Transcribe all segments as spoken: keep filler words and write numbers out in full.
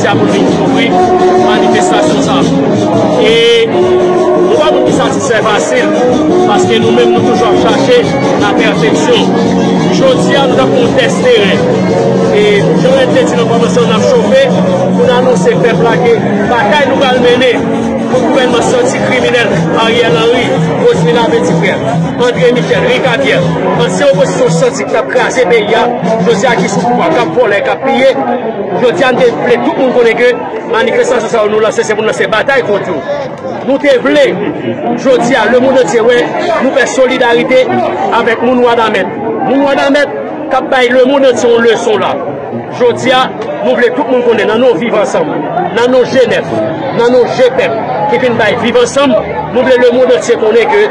Pou vin kouvri manifestasyon sa a. E nou pa moun ki satisfè fasil, paske nou menm nou toujou ap chache lapèfeksyon. Jodi a, nou t ap fè yon tès teren. E jan Red te di nan kòmansman, n ap chofe pou n anonse pèp la ke batay nou pral mennen kont gouvènman santi kriminèl Ariel Henry, Rosny Lapetifrè, André Michel, Rick Javier, ansyen opozisyon santi k t ap kraze peyi a, jodi a ki sou pouvwa, k ap vòlè, k ap piye. Jodi a, n te vle tout moun konnen ke manifestasyon sa yo nou lanse, se pou n lanse batay kont yo. Nou te vle, jodi a, lemonn antye wè, nou fè solidarite avèk moun Wanament. Moun Wanament k ap bay lemonn antye yon leson la. Jodi a, nou vle tout moun konnen, nan non Viv Ansanm, nan non G nèf, nan non G pèp, ki vin bay Viv Ansanm, nou vle lemonn antye konnen ke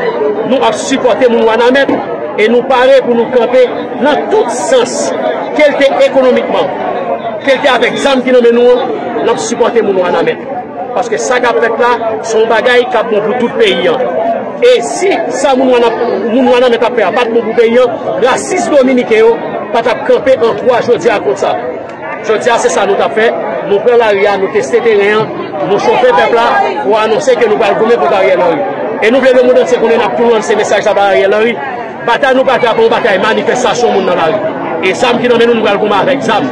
nou ap sipòte moun Wanament e nou pare pou nou kanpe nan tout sans, ke l te ekonomikman, ke l te avèk zam ki nan men nou an, n ap sipòte moun Wanament. Paske sa k ap fèt la, se yon bagay k ap bon pou tout peyi an. E si sa moun Wana-, moun Wanament ap fè a pa t bon pou peyi an, rasis dominiken yo pa t ap kanpe an kwa jodi a kont sa. Jodi a, se sa nou t ap fè. Nou pran lari a, nou teste teren an, nou chofe pèp la pou anonse ke nou pral goumen kont Ariel Henry. E nou vle lemonn antye konnen n ap tou lanse mesaj la ba Ariel Henry. Batay nou pral fè a pa yon batay manifestasyon moun nan lari. E zam ki nan men nou, nou pral goumen avèk zam.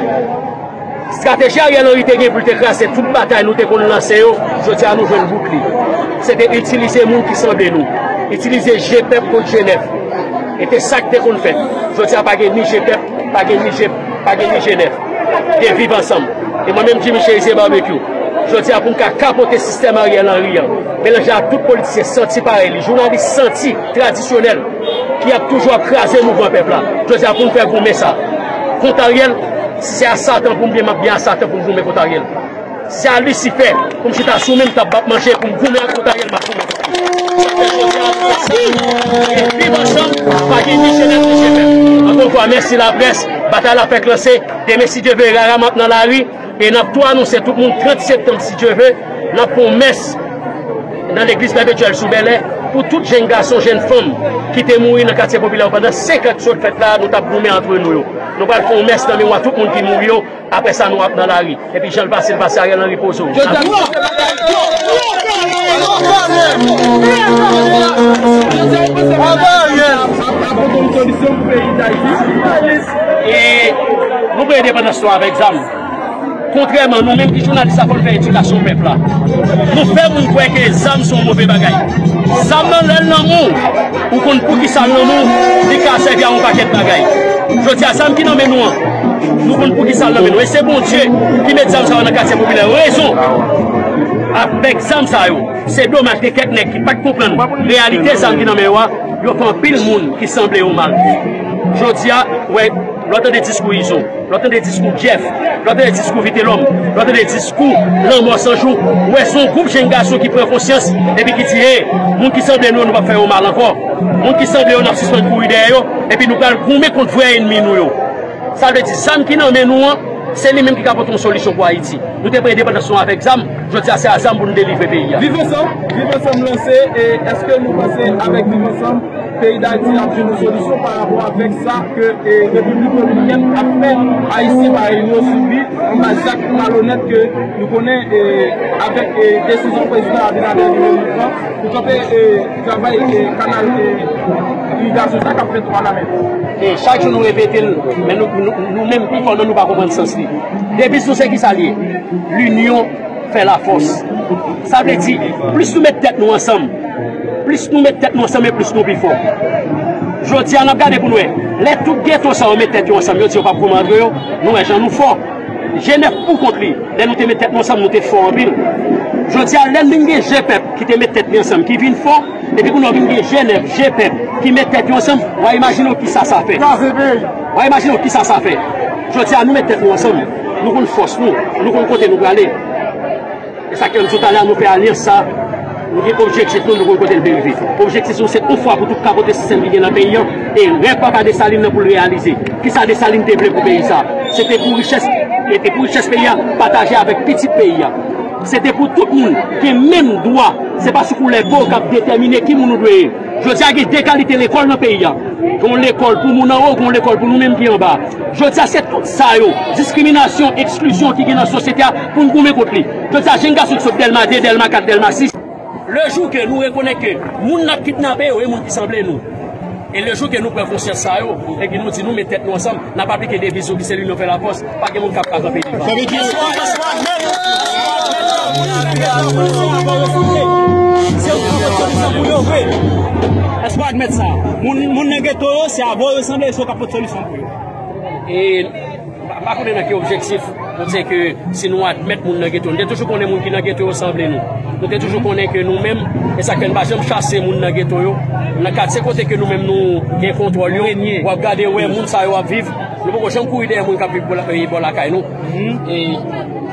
Estrateji Ariel Henry te gen pou l te kraze tout batay nou te konn lanse yo, jodi a nou jwenn bout li. Se te itilize moun ki sanble nou. Itilize G pèp kont G nèf. E te sa k te konn fèt. Jodi a pa gen ni G pèp, pa gen ni G, pa gen ni G nèf. Gen Viv Ansanm. E mwen menm Jimmy Chérizier Barbecue. Jodi a pou m ka kapote sistèm Ariel Henry an, melanje ak tout politisyen santi parèy li, jounalis santi tradisyonèl ki ap toujou ap kraze mouvman pèp la. Jodi a pou m fè goumen sa kont Ariel, si se a Satan pou m byen, m ap byen a Satan pou m goumen kont Ariel. Si se a Lisifè pou m chita sou men m, m t ap bat manche pou m goumen ak kont Ariel, m ap goumen kont li. Sa fè jodi a nou fè sa. E Viv Ansanm, pa gen ni G nèf ni G pèp. Ankò yon fwa, mèsi laprès. Batay la fèk lanse. Demen, si Dye vle, rara m ap nan lari. E n ap tou anonse tout moun, trant septanm, si Dye vle, n ap fè yon mès nan legliz Pèpetyèl sou Bèlè pou tout jèn gason, jèn fanm ki te mouri nan katye popilè yo pandan senk an ki sot fèt la, nou t ap goumen antre nou yo. Nou pral fè yon mès nan memwa tout moun ki mouri yo. Apre sa, nou ap nan lari. Epi jan l pase, l pase, Ariel Henry poze w. E nou pran endepandans nou avèk zam. Kontrèman, nou menm ki jounalis la, fò n fè edikasyon pèp la. Nou fè moun kwè ke zam se yon move bagay. Zam nan, lè l nan men w, ou konn poukisa l nan men w, li ka sèvi a yon pakèt bagay. Jodi a, zam ki nan men nou an, nou konn poukisa l nan men nou. E se Bondye ki met zam sa yo nan katye popilè yo. Rezon, avèk zam sa yo, se domaj gen kèk nèg ki pa t konprann reyalite zam ki nan men yo a, yo fè anpil moun ki sanble yo mal. Jodi a, w wè, lè w tande diskou Izo, lè w tande diskou Jeff, lè w tande diskou Vitelhomme, lè w tande diskou Lanmò San Jou, w wè se yon gwoup jèn gason ki pran konsyans epi ki di, hey, moun ki sanble nou yo, nou p ap fè yo mal ankò. Moun ki sanble yo, n ap sispann kouri dèyè yo, epi nou pral goumen kont vrè ènmi nou yo. Sa vle di, zam ki nan men nou an, se li menm ki ka pote yon solisyon pou Ayiti. Nou te pran endepandans nou avèk zam, jodi a se a zam pou nou delivre peyi a. Viv Ansanm, Viv Ansanm lanse, e èske nou panse avèk Viv Ansanm, peyi Dayiti ap jwenn yon solisyon pa rapò avèk sa ke, e, Repiblik Dominikèn ap fè Ayisyen parèy nou yo sibi anba zak malonèt ke nou konnen, e, avèk, e, desizyon Prezidan Abinader li menm li pran pou kanpe, e, travay, e, kanal, e, irigasyon sa k ap fèt Wanament. E chak jou nou repete l, men nou, nou, nou menm pifò nan nou pa konprann sans li. Deviz nou se kisa l ye? Linyon fè lafòs. Sa vle di, plis nou met tèt nou ansanm, plis nou met tèt nou ansanm e plis nou pi fò. Jodi a, n ap gade pou n wè. Lè tout geto sa yo met tèt yo ansanm, yo di yo p ap goumen antre yo, nou wè jan nou fò. G nèf pou kont li, lè nou te met tèt nou ansanm, nou te fò anpil. Jodi a, lè n vin gen G pèp ki te met tèt li ansanm, ki vin fò, epi kounye a w vin gen G nèf, G pèp ki met tèt yo ansanm, w a imajine w kisa sa fè. W a imajine w kisa sa fè. Jodi a, nou met tèt nou ansanm, nou konn fòs nou, nou konn kote nou prale. E sa k fè m di w talè a, nou fè alyans sa, nou gen objektif nou, nou konn kote l derive. Objektif nou se yon fwa pou tout kapote sistèm ki gen nan peyi an, e rèv papa Desalin nan pou l reyalize. Kisa Desalin te vle pou peyi sa? Se te pou richès, e te pou richès peyi a pataje avèk pitit peyi a. Se te pou tout moun gen menm dwa. Se pa sou koulè po k ap detèmine ki moun ou dwe ye. Jodi a, gen de kalite lekòl nan peyi a. Gen yon lekòl pou moun anwo, gen yon lekòl pou nou menm ki anba. Jodi a, se tout sa yo, diskriminasyon, eksklizyon ki gen nan sosyete a, pou n goumen kont li. Jodi a, jenn gason ki sot Dèlma de, Dèlma kat, Dèlma sis. Le jou ke nou rekonèt ke moun n ap kidnape yo e moun ki sanble nou, e le jou ke nou pran konsyans sa yo, epi nou di nou met tèt nou ansanm, n ap aplike deviz nou ki se l'union fait la force, pa gen moun k ap ka kanpe devan. Èske w admèt, èske w admèt, èske w admèt, se ou k ap pote solisyon pou yo vre? Èske w admèt sa? Moun, moun nan geto yo, se avè w yo sanble, se ou k ap pote solisyon pou yo. E M pa, m pa konnen nan ki objektif nou di ke si nou admèt moun nan geto. Nou te toujou konnen moun ki nan geto yo sanble nou. Nou te toujou konnen ke nou menm, e sa k fè n pa janm chase moun nan geto yo. Nan katye kote ke nou menm nou gen kontwòl yo, w ap gade, wè moun sa yo ap viv. Nou poko janm kouri dèyè moun k ap viv bò la-, e bò lakay nou. E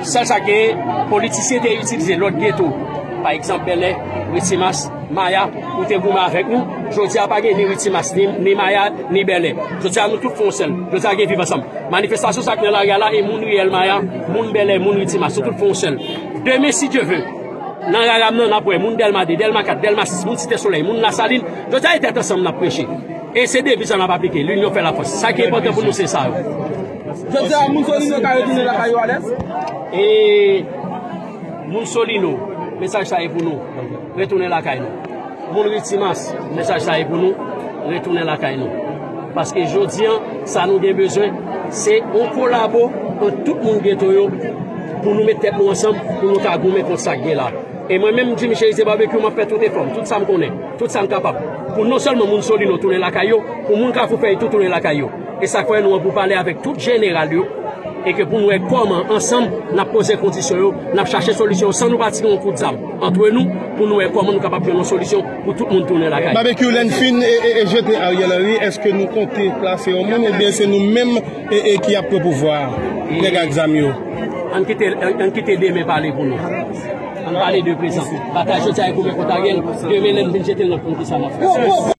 sèl sa k genyen, politisyen te itilize lòt geto. Pa egzanp, Bèlè, Retimas, Maya, ou te goumen avèk nou. Jodi a pa gen ni Retimas, ni, ni Maya, ni Bèlè. Jodi a nou tout fè yon sèl. Jodi a gen viv ansanm. Manifestasyon sa k nan lari a la, e moun Riyèl Maya, moun Bèlè, moun Retimas, nou tout fè yon sèl. Demen, si Dye ve, nan rara m nan, n ap wè moun Dèlma de, Dèlma kat, Dèlma sis, moun Site Solèy, moun Lasalin. Jodi a, e tèt ansanm n ap preche. E se deviz sa n ap aplike, l'union fait la force. Sa ki enpòtan pou nou, se sa yo. Jodi a, moun Solino ka retounen lakay yo alèz? E moun Solino, mesaj sa e pou nou. Retounen lakay nou. Moun Retimas, mesaj sa e pou nou. Retounen lakay nou. Paske jodi a, sa nou gen bezwen, se yon kolabo ant tout moun geto yo pou nou met tèt nou ansanm, pou nou ka goumen kont sa k gen la. E mwen menm, Jimmy Chérizier Barbecue, m ap fè tout efò m, tout sa m konnen, tout sa m kapab, pou non sèlman moun Solino tounen lakay yo, pou moun Kafou Fèy tou tounen lakay yo. E sa k fè nou an pou pale avèk tout jeneral yo, e ke pou n wè kòman, ansanm, n ap poze kondisyon yo, n ap chache solisyon yo, san nou pa tire yon kout zam antre nou, pou nou wè kòman nou kapab jwenn yon solisyon pou tout moun tounen lakay. Barbecue, lè n fin e, e, e jete Ariel Henry, èske nou konte plase yon moun, oubyen se nou menm e, e ki ap pran pouvwa a, nèg ak zam yo? Ann kite, ann, ann kite demen pale pou nou. Ann pale de prezan. Batay jodi a e goumen kont Ariel, demen lè n vin jete l, n ap konn ki sa n ap fè.